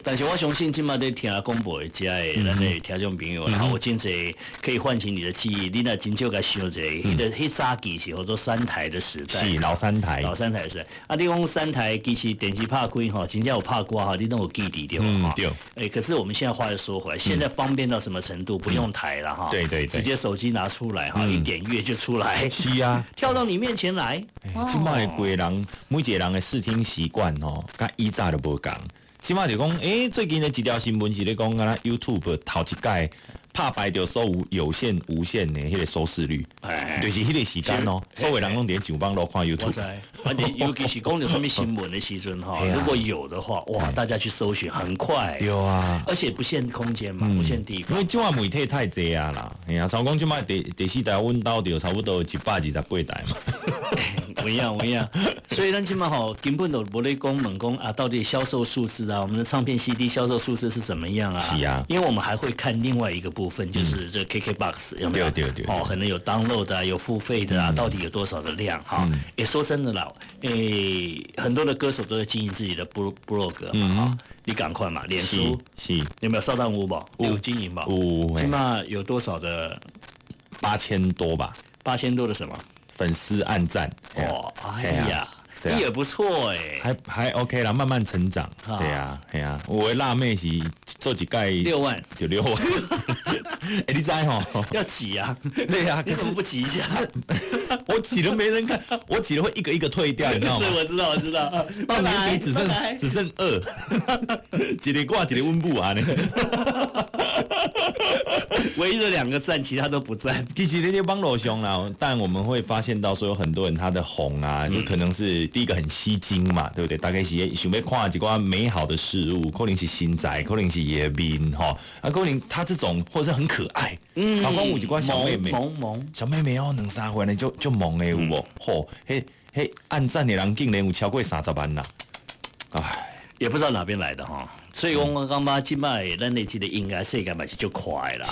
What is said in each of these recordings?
但是我相信這馬咧聽廣播的遮的咱的聽眾朋友，然後有真濟可以喚起你的記憶。你若真少共想者，彼个彼早期是叫做三台的時代，是老三台，老三台是。啊，你講三台其實電視拍開吼，真正有拍歌吼，你攏有記佇對無？對。欸，可是我們現在話又說回來，現在方便到什麼程度？不用台了哈，直接手機拿出來哈，一點閱就出來。是啊，跳到你面前來。這馬的規人，每一個人的視聽習慣吼，佮以早就無仝。這馬就講，欸，最近的一條新聞是咧講，敢若 YouTube 頭一擺拍敗著所有有線、無線的彼個收視率，就是彼個時間哦，所有人攏佇上網路看 YouTube。反正尤其是講著啥物新聞的時陣哈，如果有的話，哇，大家去搜尋很快。對啊，而且不限空間嘛，不限地方。因為這馬媒體太濟啊啦，嘿啊，像講這馬第四台，阮兜就差不多128台嘛。有影有影，所以咱這馬吼根本就無咧講問講啊，到底銷售數字啊，我們的唱片 CD 銷售數字是怎麼樣啊？是啊，因為我們還會看另外一個部分，就是這 KKBOX 有沒有？對對對。哦，可能有 download 的，有付費的啊，到底有多少的量哈？欸，說真的啦，欸，很多的歌手都在經營自己的部落格嘛，哈，你趕快嘛，臉書是有沒有掃蕩有無？有經營無？有，起碼有多少的？ 8000多吧。 8000多的什麼？粉絲按讚。哦，哎呀，你也不錯哎，還 OK 啦，慢慢成長。對啊，係啊，有的辣妹是做一屆6萬，就6萬。欸，你知吼？要擠啊！對啊，你怎麼不擠一下？我擠都沒人看，我擠了會一個一個退掉，你知道嗎？是，我知道，我知道。到年底只剩2，一個掛一個溫布啊！唯一的2個讚，其他都不讚。其實那些網路上啦，但我們會發現到說有很多人他的紅啊，就可能是第一個很吸睛嘛，對不對？大概是想欲看一寡美好的事物，可能是身材，可能是伊的面吼，啊，可能他這種或者是很可愛，嗯，常講有一寡小妹妹，萌萌小妹妹哦，2、3歲呢就萌的有無？吼，彼按讚的人竟然有超過30萬啦，唉，也不知道哪邊來的哈。所以我感覺這擺咱的這個音樂世界嘛是足快啦，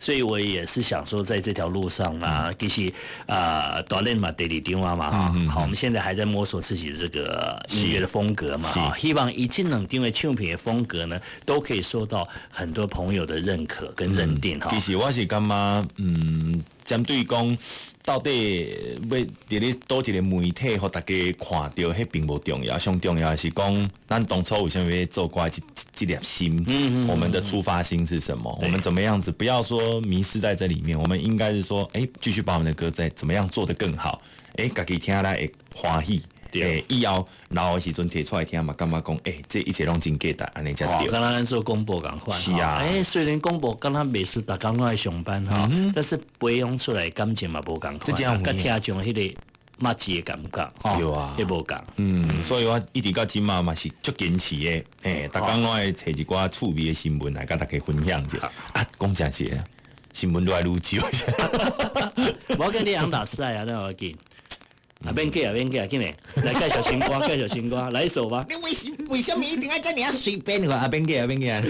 所以我也是想說，在這條路上啊，其實啊，鍛鍊嘛，第二張啊嘛，好，我們現在還在摸索自己的這個音樂的風格嘛，希望以這兩張的唱片的風格呢，都可以受到很多朋友的認可跟認定哈。其實我是感覺，針對講到底欲佇咧佗一個媒體，予大家看著，彼並無重要，上重要的是講，咱當初為啥物欲做歌這粒心？我們的出發心是什麼？我們怎麼樣子？不要說迷失在這裡面，我們應該是說，欸，繼續把我們的歌再怎麼樣做得更好？欸，家己聽來會歡喜。欸，以後老的時陣提出來聽嘛，感覺講，欸，這一切攏真價值，按呢才對。敢若咱做廣播仝款。是啊。欸，雖然廣播敢若袂輸逐工攏愛上班哈，但是培養出來感情嘛無仝款，佮聽眾彼個默契的感覺，對啊，彼無仝。所以我一直到這馬嘛是足堅持的，欸，逐工攏愛揣一寡趣味的新聞來佮大家分享一下。啊，講真實的，新聞愈來愈少。無要緊，你紅打賽啊，那無要緊。啊，免記啊，免記啊，緊來來介紹新歌，介紹新歌，來一首吧。你為什麼一定愛遮爾隨便？啊，免記啊，免記啊。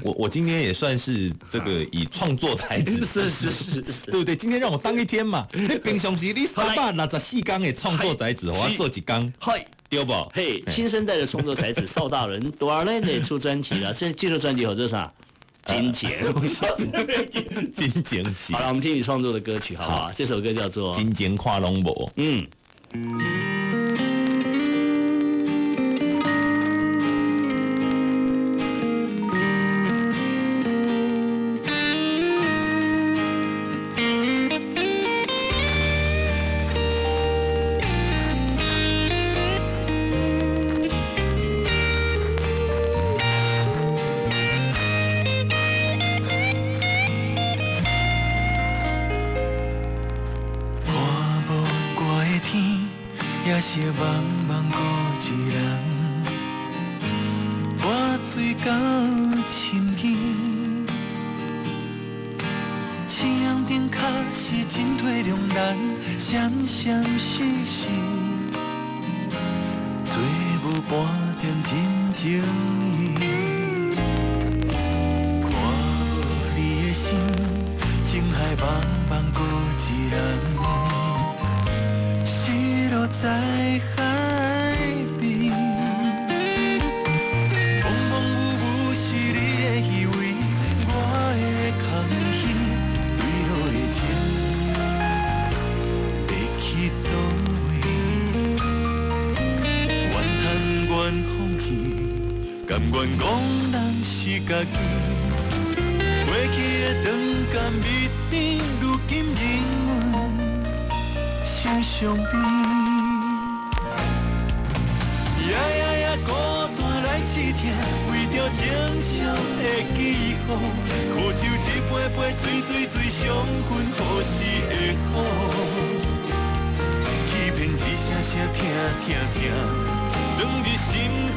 我今天也算是這個以創作才子，是是是，對不對？今天讓我當一天嘛。你平常時你364工的創作才子，我做一工，嘿，對無？嘿，新生代的創作才子邵大仁，多少年出專輯了？這這張專輯叫做啥？金錢，金錢。好了，我們聽你創作的歌曲，好不好？這首歌叫做《真情看攏無》。嗯。是茫茫孤一人，跋水到深坑，青阳顶确实进退两难，闪闪失失，找无半点真情意。看无你的心，情海茫茫孤一人。落在海边，风风雨雨愿讲咱是家己。过去的长甘蜜甜，如今永远心上边。呀呀呀，孤单来刺疼，为著情伤的记号，苦酒一杯杯，醉醉醉，伤痕何时会好？欺骗一声声疼疼疼，装入心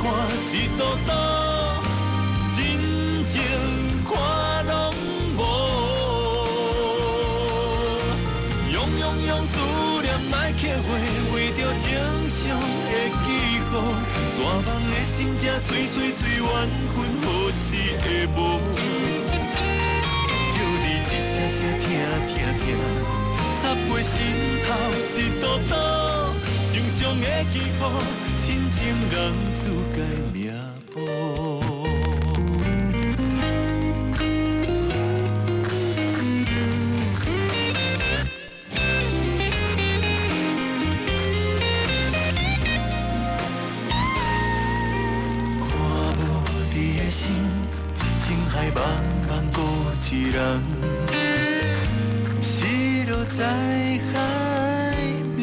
肝一道道，真情看拢无。用用用思念来刻画，为著情伤的记号，绝望的心才催催催，缘分何时会无？叫你一声声疼疼疼，插过心头一道刀，情伤的记号，亲情人自该命薄。看无你的心，情海茫茫孤一人，失落在海面。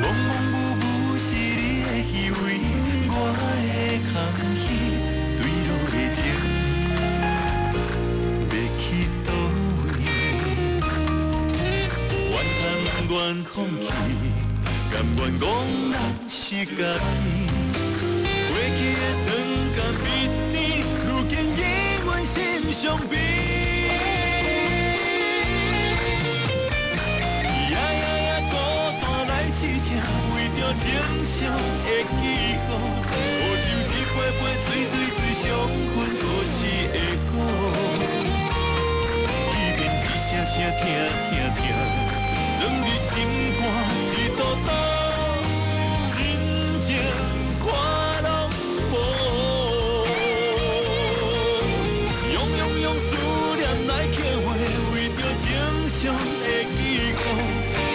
蒙蒙雾雾是你的虚伪，我的空虚，坠落的情，欲去佗位？怨叹不愿放弃，甘愿讲咱是家己。过去的长甘蜜甜，如今永远心上边。呀呀呀，孤单来刺疼，为著情伤的记号，苦酒一杯杯，醉醉醉，伤痕何时会好？欺骗一声声疼疼疼，装入心肝一道刀，真情看拢无。用用用思念来刻画，为著情伤的记号，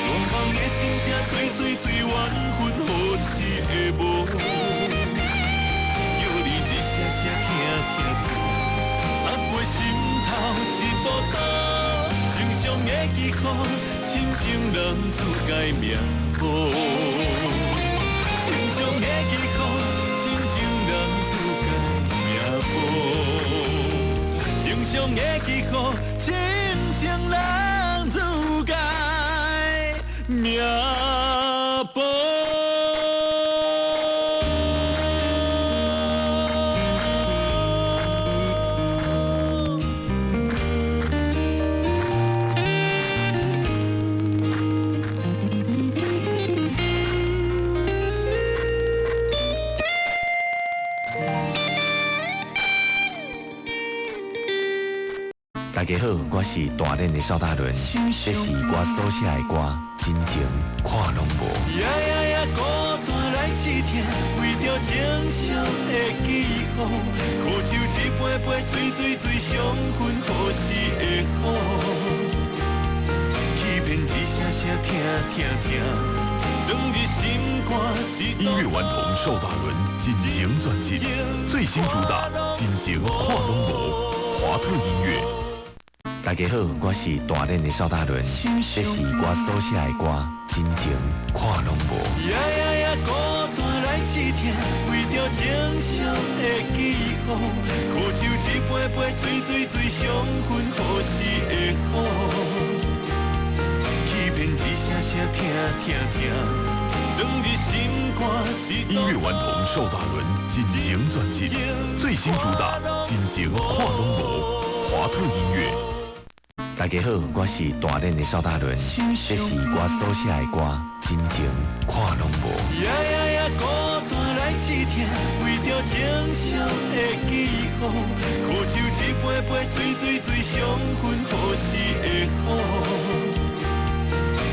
绝望的心才催催催，缘分何时会无？叫你一声声疼疼疼，插过心头一道刀，情伤的记号，亲情人自该命薄。情伤的记号，亲情人自该命薄。情伤的记号，亲情人自该命薄。大家好，我是大连的邵大伦，这是我所写的歌《真情看拢无》。呀呀呀，孤单来刺疼，为著情伤的记号，苦酒一杯杯，醉醉醉，伤痕何时会好？欺骗一声声疼疼疼，装入心肝一道音乐顽童邵大伦真情专辑最新主打《真情看拢无》，华特音乐。大家好，我是大连的邵大伦，这是我所写的歌《真情看拢无》。呀呀呀，孤单来刺疼，为著情伤的记号，苦酒一杯杯，醉醉醉，伤痕何时会好？欺骗一声声疼疼疼，装入心肝一道音乐顽童邵大伦真情专辑最新主打《真情看拢无》，华特音乐。大家好，我是大连的邵大伦，这是我所写的歌《真情看拢无》。呀呀呀，孤单来刺疼，为著情伤的记号，苦酒一杯杯，醉醉醉，伤痕何时会好？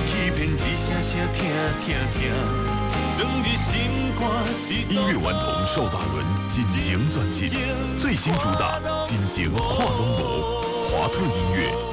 欺骗一声声疼疼疼，装入心肝一道音乐顽童邵大伦真情专辑最新主打《真情看拢无》，华特音乐。